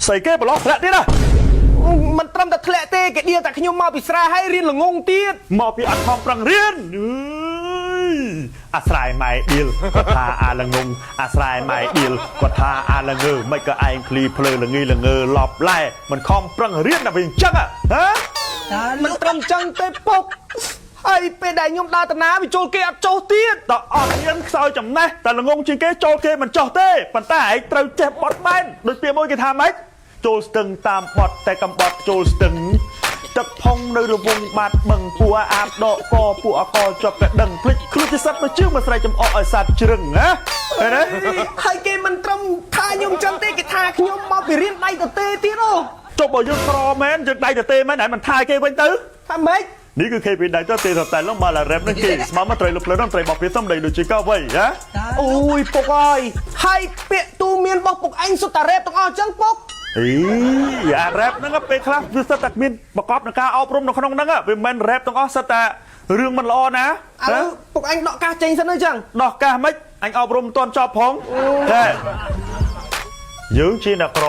ស្អីគេប្រឡោះធ្លាក់ទៀតណា មិនត្រឹមតែធ្លាក់ទេគេដៀលតែខ្ញុំមកពីស្រែហើយរៀនល្ងងទៀត មកពីអត់ខំប្រឹងរៀនអើយអាស្រ័យម៉ែដៀលគាត់ថាអាល្ងងអាស្រ័យម៉ែដៀលគាត់ថាអាល្ងើមិនក៏ឯងឃ្លីភ្លើល្ងីល្ងើឡប់ឡែមិនខំប្រឹងរៀនដល់វិញអញ្ចឹងហ៎ មិនត្រឹមចឹងទេពុកហើយពេលដែលខ្ញុំដើរតាណាវាចូលគេអត់ចុះទៀត តើអត់រៀនខ្សោយចំណេះតែល្ងងជាងគេចូលគេមិនចោះទេប៉ុន្តែឯងត្រូវចេះបត់បែនដូចពាក្យមួយគេថាម៉េចចូលស្ទឹងតាមបត់តែកំបត់ចូលស្ទឹងទឹកផុងនៅរវងបាត់បឹងពួរអាបដកកពួកអកជាប់តែដឹងភ្លេចខ្លួនជាសត្វមួយជើងមកស្រែកចំអកឲ្យសត្វជ្រឹងណាឃើញទេ ហើយគេមិនត្រឹមថាខ្ញុំចឹងទេគេថាខ្ញុំមកពីរៀនដៃទៅទេទៀតអូ ចុះបើយើងក្រមែនយើងដៃទៅទេមែនហើយមិនថាគេវិញទៅ ថាម៉េច នេះគឺ KB ដៃទៅទេតែឡងមកឡារ៉េបនឹងគេស្មមកត្រីលុបលើនឹងត្រីបោះពីសំដីដូចជាកវៃហ៎ អូយពុកអើយហើយពាក្យទូមានរបស់ពុកឯងសុទ្ធតែរ៉េបទាំងអស់ចឹងពុក អីអារ៉េបហ្នឹងពេលខ្លះវាសិតតែមានប្រកបនឹងការអប់រំនៅក្នុងហ្នឹងវាមិនមែនរ៉េបទាំងអស់សិតតែរឿងមិនល្អណា ឥឡូវពុកឯងដកកាសចេញសិនទៅចឹង ដោះកាសមិនអញអប់រំមិនទាន់ចប់ផងតែយើងជាអ្នកក្រ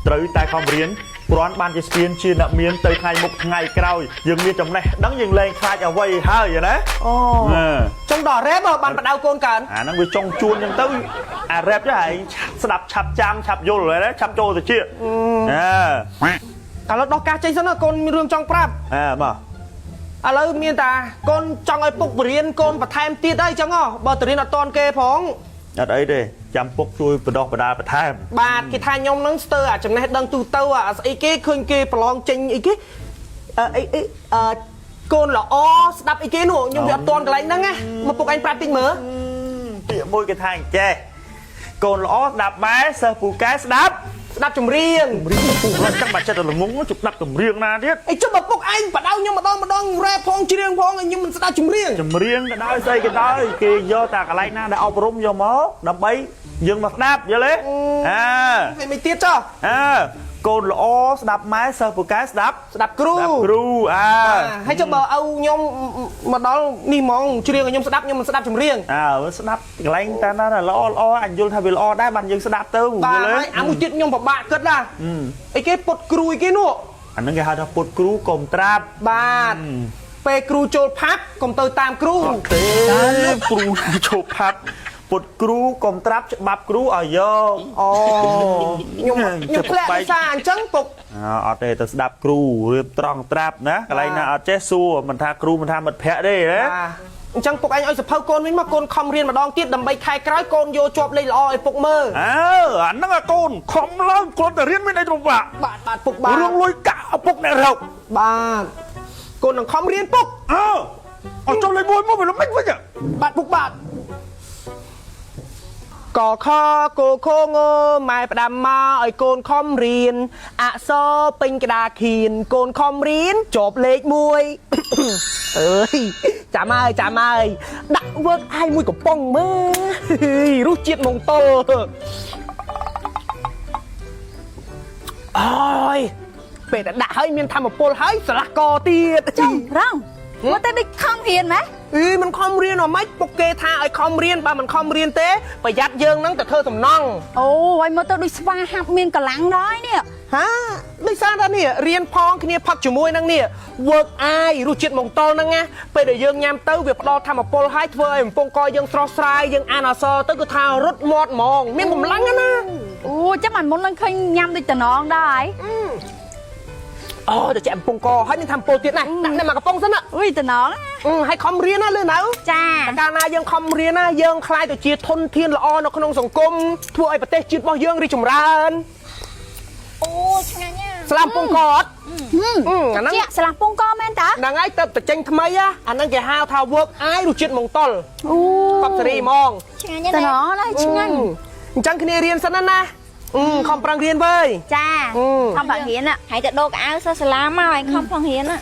ត្រូវតែខំរៀនគ្រាន់បានជាស្ពានជាអ្នកមានទៅថ្ងៃមុខថ្ងៃក្រោយយើងមានចំណេះដឹងយើងលែងខ្លាចអ្វីហើយណា អូចឹងដល់រ៉េបបានបដៅកូនកើន អាហ្នឹងវាចុងជួនចឹងទៅអារ៉េបចុះឯងស្ដាប់ឆាប់ចាំឆាប់យល់ហើយណាឆាប់ចូលទៅជាអើ ឥឡូវដោះកាសចេញសិនណាកូនមានរឿងចង់ប្រាប់ អើមក ឥឡូវមានតាកូនចង់ឲ្យពុកបរៀនកូនបន្ថែមទៀតអីចឹងហ៎បើទៅរៀនអត់តន់គេផង អត់អីទេចាំពុកជួយបដោះបដាបន្ថែម បាទគេថាខ្ញុំនឹងស្ទើរអាចំណេះដឹងទូទៅអាស្អីគេឃើញគេប្រឡងចេញអីគេអឺអីអីអឺកូនល្អស្ដាប់អីគេនោះខ្ញុំវាអត់តន់កន្លែងហ្នឹងណាមកពុកឯងប្រាប់តិចមើល ពាក្យមួយគេថាអញ្ចេះកូនល្អស្ដាប់ម៉ែសិស្សពូកែស្ដាប់ ស្ដាប់ចម្រៀង រៀងពូរត់ចឹងបាច់ចិត្តតែល្ងងជប់ស្ដាប់ចម្រៀងណាទៀត អីចុះបើពុកឯងបដៅខ្ញុំម្ដងម្ដងរ៉េផងច្រៀងផងខ្ញុំមិនស្ដាប់ចម្រៀង ចម្រៀងក៏ដោយស្អីក៏ដោយគេយកតែកន្លែងណាដែលអប់រំយកមកដើម្បីយើងមកស្ដាប់យល់ទេអើ ហើយមិនទៀតចុះ អើកូនល្អស្ដាប់ម៉ែសិស្សពូកែស្ដាប់ ស្ដាប់គ្រូ ស្ដាប់គ្រូអើ ហើយចុះបើឪខ្ញុំមកដល់នេះហ្មងច្រៀងឲ្យខ្ញុំស្ដាប់ខ្ញុំមិនស្ដាប់ចម្រៀង អើស្ដាប់កន្លែងតាណាល្អល្អអញយល់ថាវាល្អដែរបានយើងស្ដាប់ទៅ បាទ យល់ទេ ហើយអាមួយទៀតខ្ញុំពិបាកគិតណាអីគេពុតគ្រូអីគេនោះ អាហ្នឹងគេហៅថាពុតគ្រូកុំត្រាប់ បាទពេលគ្រូចូលផាប់កុំទៅតាមគ្រូ ទេគ្រូចូលផាប់ពុតគ្រូកុំត្រាប់ច្បាប់គ្រូឲ្យយក អូខ្ញុំខ្ញុំធ្លាក់ភាសាអញ្ចឹងពុក អត់ទេទៅស្ដាប់គ្រូរៀបត្រង់ត្រាប់ណាកន្លែងណាអត់ចេះសួរមិនថាគ្រូមិនថាមិត្តភក្តិទេណា បាទអញ្ចឹងពុកឯងឲ្យសភៅកូនវិញមកកូនខំរៀនម្ដងទៀតដើម្បីខែក្រោយកូនយកជាប់លេខល្អឲ្យពុកមើល អើអាហ្នឹងអាកូនខំឡើងគ្រាន់តែរៀនមានអីទៅបាក់ បាទបាទពុកបាទ រឿងលុយកាក់ឪពុកអ្នករក បាទកូននឹងខំរៀនពុក អើអត់ចុះលេខមួយមកវាមិនវិញ បាទពុកបាទកខកូខងម៉ែផ្ដាំមកឲ្យកូនខំរៀនអក្សរពេញក្តារខៀនកូនខំរៀនជាប់លេខ1 អើយចាំហើយចាំហើយដាក់វើកអាយមួយកំប៉ុងមើលរសជាតិមងតលអើយពេលតែដាក់ហើយមានធម្មពលហើយស្រឡះកទៀត ចំរងមើលទៅដូចខំរៀនណា អីមិនខំរៀនអត់ម៉េចពុកគេថាឲ្យខំរៀនបើមិនខំរៀនទេប្រយ័ត្នយើងនឹងទៅធ្វើសំណង់ អូហើយមើលទៅដូចស្វាហាប់មានកម្លាំងដល់នេះ ហាដោយសារតែនេះរៀនផងគ្នាផឹកជាមួយនឹងនេះ work eye រសជាតិមងតលហ្នឹងណាពេលដែលយើងញ៉ាំទៅវាផ្ដល់ធម៌ពលហើយធ្វើឲ្យកំពង់កយើងស្រស់ស្រាយយើងអានអក្សរទៅគឺថារត់មាត់ហ្មងមានកម្លាំងណា អូចាំបានមុននឹងឃើញញ៉ាំដូចតំណងដែរ អូទៅចែកកំពង់កហើយមានធម៌ពលទៀតណាដាក់នៅមកកំប៉ុងសិនណា អុយតំណង ហើយខំរៀនណាលឿនណា ចា តែកាលណាយើងខំរៀនណាយើងខ្លាយទៅជាធនធានល្អនៅក្នុងសង្គមធ្វើឲ្យប្រទេសជាតិរបស់យើងរីកចម្រើន អូឆ្ងាញ់ណា ស្លាមពងកអត់អាហ្នឹង ជាស្លាស់ពងកមែនតា ហ្នឹងហើយទៅតែចេញថ្មីហ៎អាហ្នឹងគេហៅថា work eye រសជាតិមងតុល អូ កប់សេរីហ្មង ឆ្ងាញ់ណាស់តំណងណាឆ្ងាញ់ អញ្ចឹងគ្នារៀនសិនណាណាខំប្រឹងរៀនវើយ ចាខំប្រឹងរៀន ហើយទៅដូរកៅអៅសិស្សសាលាមកឲ្យខំផងរៀនណា